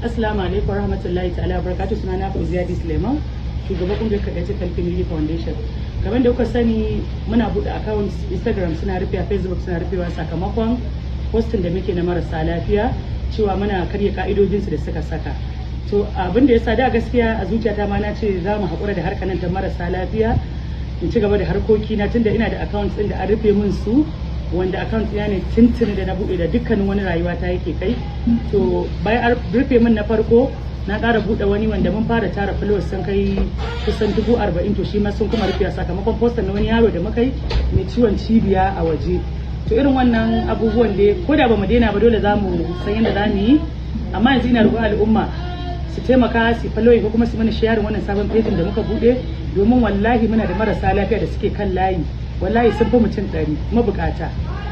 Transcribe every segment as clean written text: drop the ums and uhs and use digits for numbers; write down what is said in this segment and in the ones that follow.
Assalamu alaikum warahmatullahi ta'ala barakatuh. Sunana Fauziya D. Suleiman, shugaban kungiyar Kaɗaice Family Foundation. Kamar da kuka sani, muna buɗe accounts, Instagram suna rufewa, Facebook suna rufewa, sakamakon posting da muke na marasa lafiya, cewa muna karya ka'idojinsu da suka saka. To, abin da ya sa da gaskiya a zuciyata ma na ce za mu haƙura da harkar nan ta marasa lafiya, in ci gaba da harkoki na, tunda ina da accounts ɗin da an rufe min su, wanda account ɗina ne tuntuni da na buɗe da dukkanin wani rayuwa ta yake kai. To, bayan an rufe min na farko, na ƙara buɗe wani wanda mun fara tara followers sun kai kusan 40,000. To, shi ma sun kuma rufe sakamakon poster na wani yaro da muka yi mai ciwon cibiya a waje. To, irin wannan abubuwan dai, ko da bamu daina ba, dole za mu san yadda za mu yi. Amma yanzu ina roƙon al'umma su taimaka su following ko kuma su mana sharing wannan sabon page da muka buɗe, domin wallahi muna da marasa lafiya da suke kan layi, wallahi sun fi mutum 100 mabukata.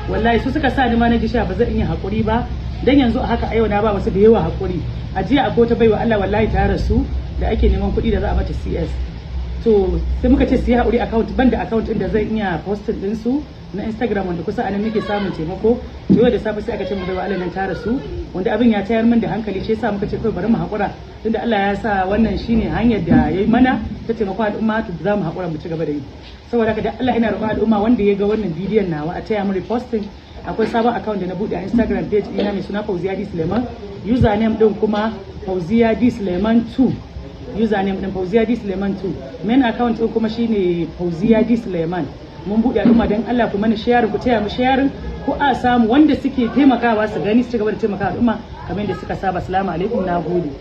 Wallahi su suka sa ni ma na ji sha ba zan iya haƙuri ba, dan yanzu a haka a yau na ba wasu da yawa haƙuri. A jiya akwai wata baiwa Allah, wallahi ta rasu, da ake neman kuɗi da za a mata CS. To, sai muka ce su yi haƙuri, account ban da account ɗin da zan iya posting ɗin su na Instagram, wanda kusa anan muke samun taimako. To, yau da safe sai aka ce mu baiwa Allah nan ta rasu, wanda abin ya tayar min da hankali. Shi yasa muka ce kawai bari mu haƙura, tunda Allah ya sa wannan shine hanyar da yayi mana ta taimako al'umma, to za mu haƙura mu ci gaba da yi. Saboda haka, da Allah ina roƙon al'umma, wanda ya ga wannan bidiyon nawa, a taya mu reposting. Akwai sabon account da na buɗe a Instagram page ina mai suna Fauziya D Suleiman, username din kuma Fauziya D Suleiman 2, username din Fauziya D Suleiman 2, main account din kuma shine Fauziya D Suleiman. Mun buɗe al'umma, don Allah ku mana sharing, ku taya mu sharing, ko a samu wanda suke taimakawa su gani, su ci gaba da taimakawa al'umma kamar yadda suka saba. Assalamu alaikum, na gode.